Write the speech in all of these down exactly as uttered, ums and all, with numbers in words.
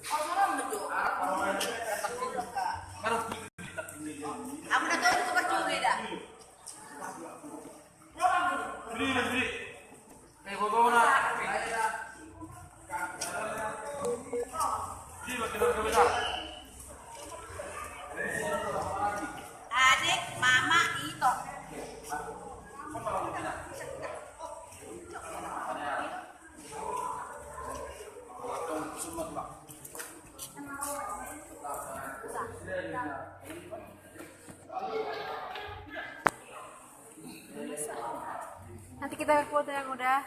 Aku na tahu itu percuma dah. Adik, mama, ito. Nanti kita foto yang udah.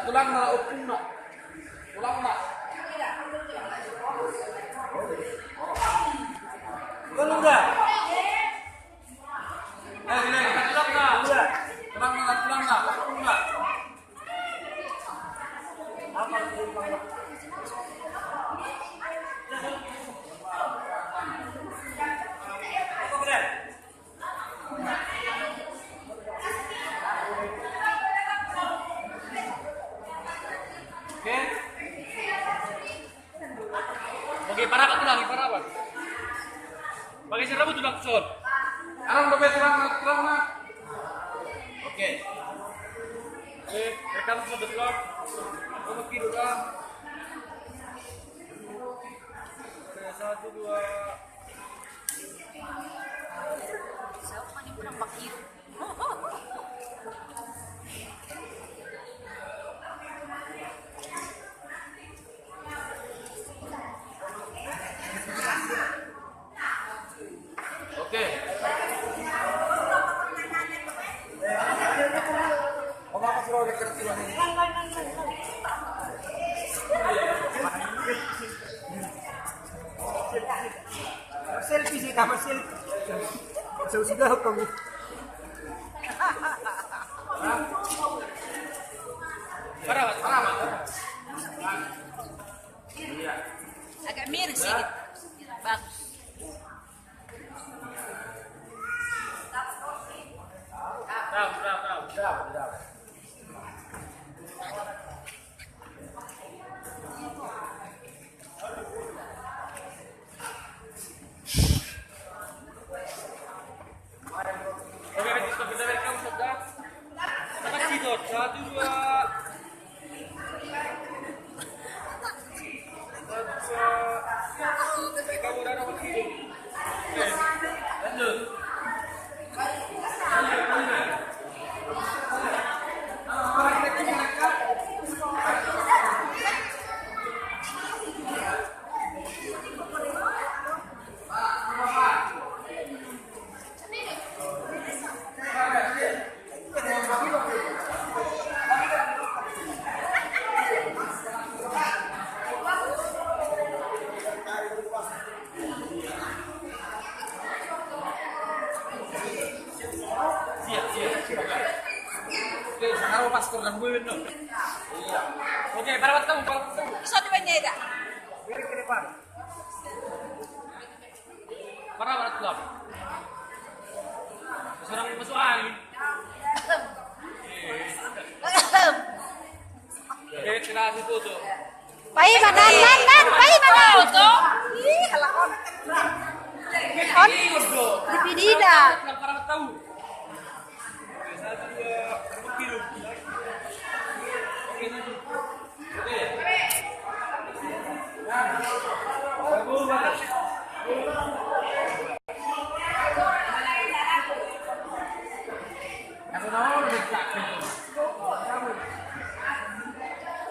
Tulang na, opung na. Tulang na. Tulang na. Eh, tulang na. Tulang na, tulang na. Opung na. Oke. Oke, parapat tulang, parapat. Pakai serabut tulang, son. Arang dope tulang, tulang, nah. Oke. Oke, rekam sudah tulang. Nomor kiri, tulang. Oke, satu, dua. Oke. Selfie sih, kamar selfie. Jauh sudah kamu. Agak miring sedikit. Bagus. Oke, para waktu, para waktu. Bisa dibaca ya, Kak? Para waktu. Seorang masuk angin. Eh, kena situ tuh. Paima, Nan, Nan, Nan, paima, Nan. Ih, alah, on. On. Di pidida.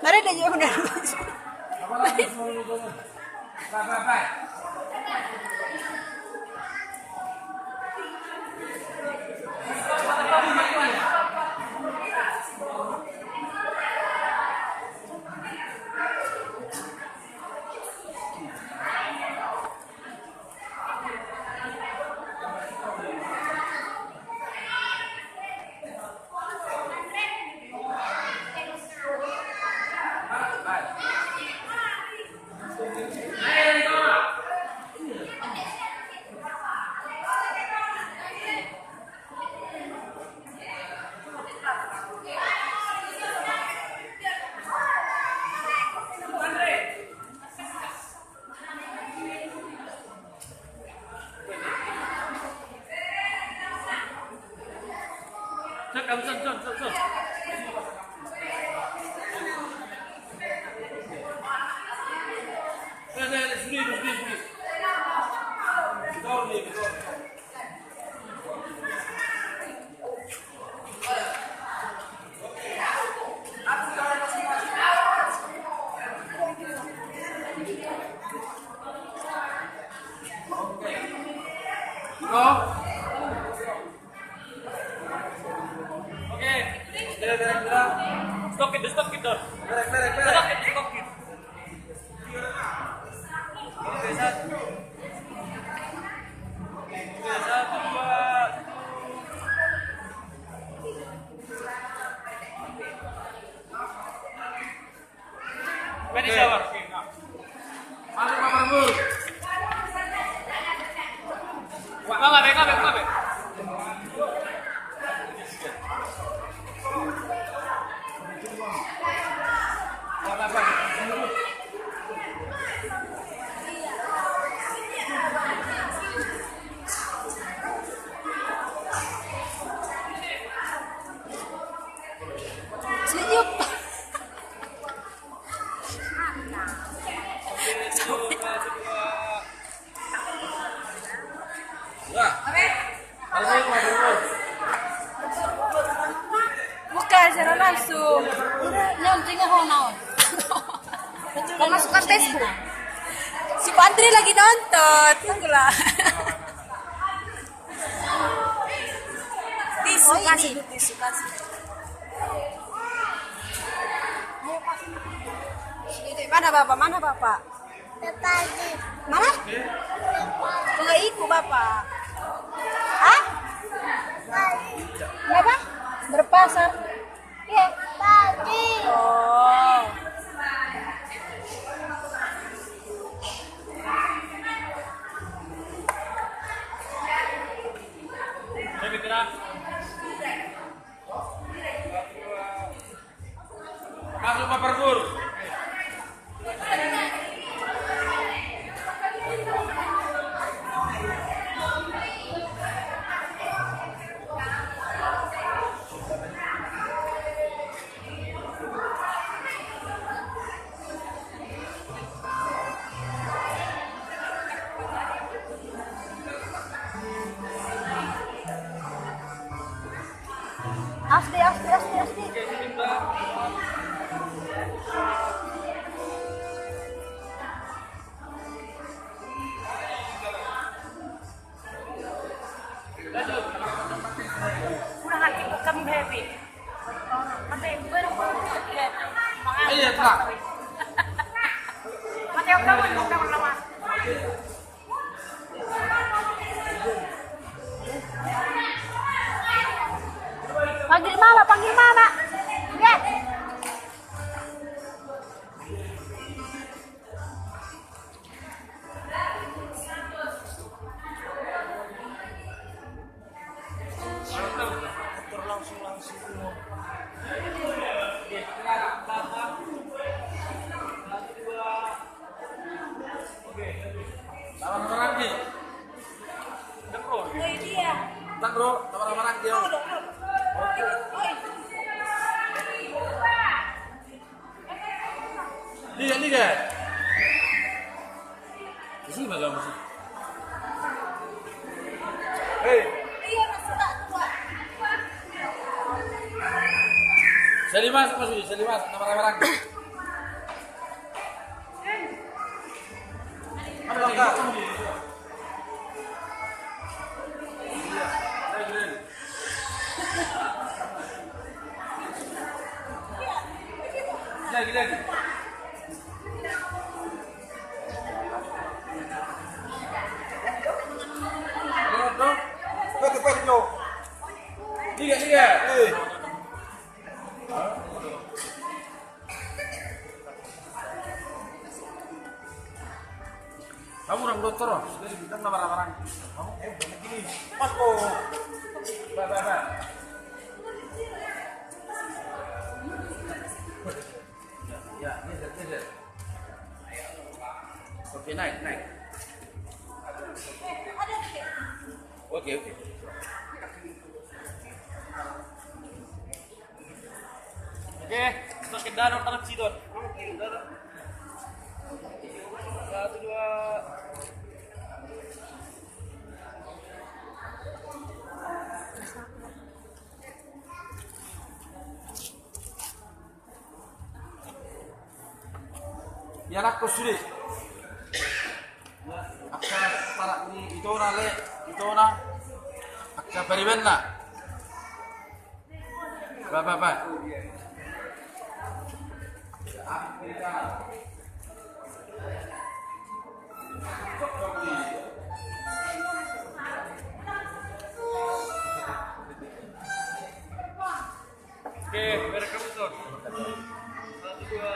Mari deh, jauh dah. Oke. Stop it, stop it, Don. Stop it, stop it. Oke, satu. Oke, satu, dua, satu. Masuk, Pak Marbun. Pak, Pak, Pak, Pak. Senyum. Bukan secara langsung. Nyonting ho naon. Kau masukkan Facebook. Si Pandri lagi nonton. Tunggulah. Tisu, oh, kasih ini. Tisu, kasih. Ayo, kasih. Ini, mana Bapak? Mana Bapak? Mana? Enggak ikut Bapak. Hah? Kenapa? Berpasar. Iya. Oh. Masuk, Pak Pergur. Aste, aste, aste, aste. Kurang hati bukan happy. Mate, gue dong, gue dong. Iya, Pak. Mate, oke, gue dong, gue dong. Panggil mama, panggil mama. Ya. Iya. Isi maga musik. Hei. Salimas masuk, salimas nama rame-rame. Lagi, lagi. Tiga, tiga. Kamu orang dokter, oh? Sudah dibintang nama barang-barang. Kamu, eh, begini. Pas, kok. Ba, ba, ba. Ya, geser, geser. Oke, naik, naik. Oke, oke. Oke, kita ke dalam, taruh situ. Satu, dua. Ia laku sude. Angka parak ni itona, le, itona. Angka paribanna. Ba, ba, ba. Oke, beres kamu tuh. Satu, dua.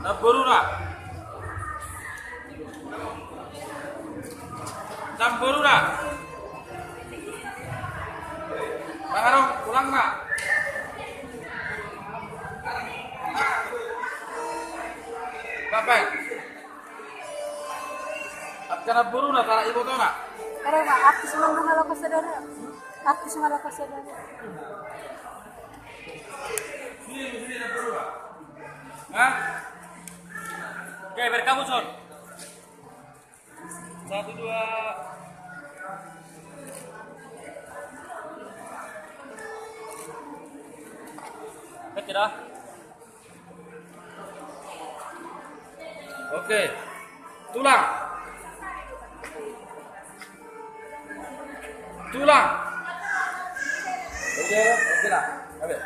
Namboruna. Namboruna. Pangarang, ulang, Pak. Bapak. Angka namboruna, tara ibotona. Kare ma, artis ma na mangalaho sadari. Artis ma na mangalaho sadari. Hah? Oke, berkamu, Son. Satu, dua. Oke, dah. Oke. Tulang. Tulang. Oke, oke lah. Oke.